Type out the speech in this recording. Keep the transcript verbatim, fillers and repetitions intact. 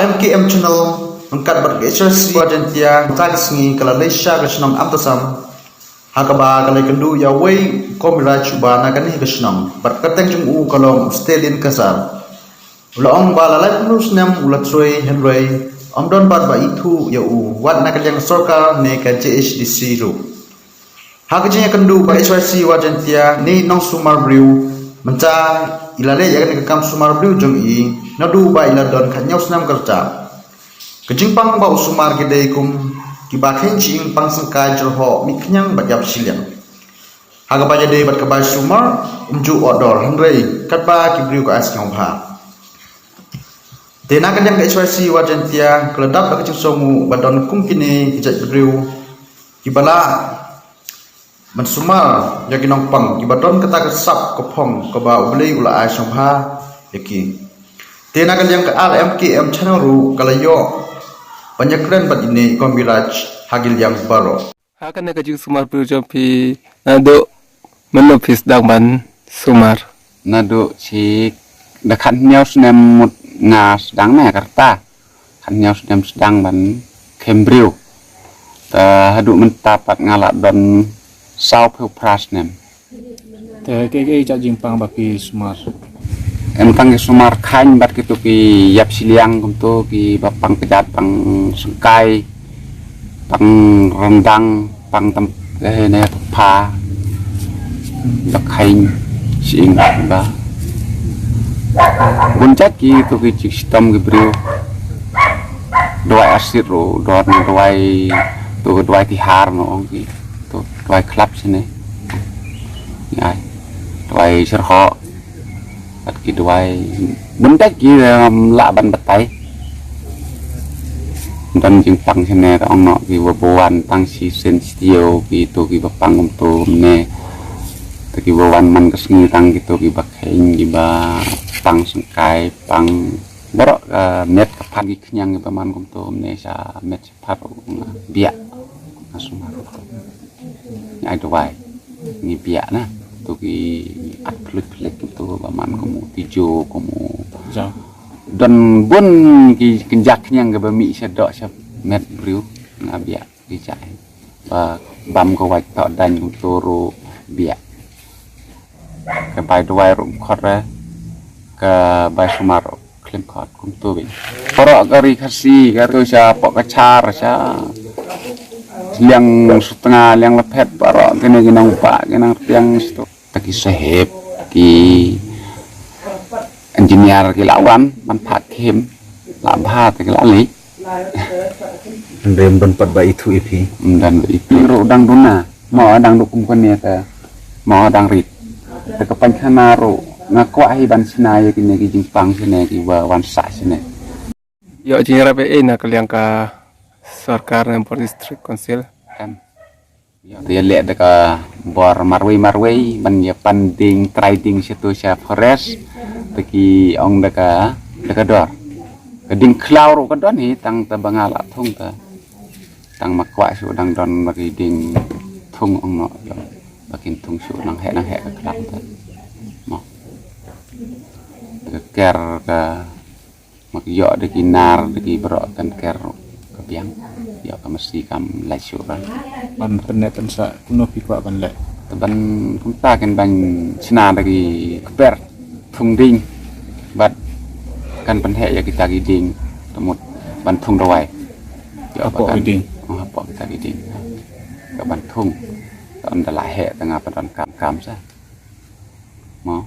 M K M Channel ryngkat bad ka H Y C War Jaintia mynta ka sngi ka la leit sha ka shnong Amtasam, ha kaba ka la ïakynduh ïa uwei u Kong Biraj uba na kane ka shnong, bad ka kyrteng jong u ka long u Stalin Kasar. U la ong ba la laiphew snem u la trei hynrei ym don pat ba ithuh ïa u, wat na ka liang ka sorkar ne ka J H D C ruh. Ha ka jingïakynduh bad H Y C War Jaintia, ine i nongsumar briew mynta i la leh ïa kane ka kam sumar briew jong i naduh ba i la don khathynñiew snem ka rta. Ka jingpang ba u sumar ki dei kum kiba kheiñ shyieng, pang syngkai, jyrhoh, mih khñiang bad ïap shiliang. Ha kaba ïadei bad ka bai sumar, ym ju ohdor hynrei katba ki briew ka ai sngewbha. Te na ka liang ka H Y C War Jaintia ka la dap da ka jingsngewnguh ba don kum kine ki jait briew kiba lah ban sumar ïa ki nongpang kiba don kata ka sap ka phong kaba U Blei u la ai sngewbha ïa ki. Te na ka liang ka R M K M Channel ruh ka la ïoh ban ïakren bad ine i Kong Biraj ha ki liang baroh. Ha kane ka jingsumar briew jong phi naduh mynno phi sdang ban sumar? Naduh shi da khathynñiew snem mut nga sdang ne ka rta. Khathynñiew snem sdang ban khein briew. Te haduh mynta pat nga la don sawphew phra snem. Te kaei kaei jait jingpang ba phi sumar? Em, tang ki sumar khaiñ bad kito ki ïap shiliang kumto, kiba pang kjat, pang syngkai, pang ryndang, pang tam, eh, ne, pha. Ba khaiñ shyieng ba. Bun jait kito ki jingshitom ki briew. Dawai asid ruh don, dawai, to dawai tihar noh ong ki. To dawai khlap shane. Ai. Dawai jyrhoh. Bad ki dawai bun jait ki, em, lah ban batai. Don jingpang shane, ong noh kiba wan tang shisien sitiaw, kito kiba pang kumto kumne. Te kiba wan man ka sngi tang kito kiba kheiñ, kiba pang syngkai, pang baroh ka met ka phan, ki khñiang kiba man kumto kumne sha met pat ruh nga biak. Nga sumar ruh to. Nga ai dawai. Ngi biak na. To ki at phlik phlik to ba man kum u tijo, kum u. Ja. Don bun ki kynja khñiang kiba mih sha doh sha met briew. Nga biak ki jai. Ba bam ka wait to daiñ kum to ruh biak. Ka bai dawai ruh khot re. Ka bai sumar ruh khlem khot kumto beit. Baroh ka ri Khasi, ka ri sha poh Kachar, sha Liang Sutnga, Liang Laphet, baroh kine ki nongbah, ki nongtieng sha to. Te ki saheb, ki engineer ki la wan ban phah khim, la bha te ki la leit. Hynrei ym don pat ba ithuh ïa phi. Ym don ba ithuh. Ruh dang duna. Mo dang duk kum kane te mo dang rit. Te ka pynkhana ruh nga kwah hi ban shna ïa kine ki jingpang shane kiba wan sah shane. Ïoh jingïarap ei na ka liang ka sorkar ne District Council? Em. Ïoh, te ïaleh da ka bor marwei marwei ban ïa pan ding, trai ding sha to sha forest. Te ki ong da ka, da ka dor. Ka ding khlaw ruh ka don hi tang te ba nga la thung te. Tang ma kwah shu dang don ba ki ding thung ong noh. Ba kin thung shu nang heh nang heh ka khlaw te. Mo. Ka ker ka, ma ka ïoh da ki nar da ki baroh kan ker ka biang. Ïoh ka masi kam lai shu ran. Ban pynneh pynsah kumno phi kwah ban leh? Te ban kumta kan ban shna da ki kper thung ding. Bad kan pynheh ïa kita ki ding. Te mut ban thung dawai. Ïoh hapoh ki ding. Oh, hapoh kita ki ding. Ka ban thung. Ka ynda la heh te nga pyndonkam kam sa. Mo.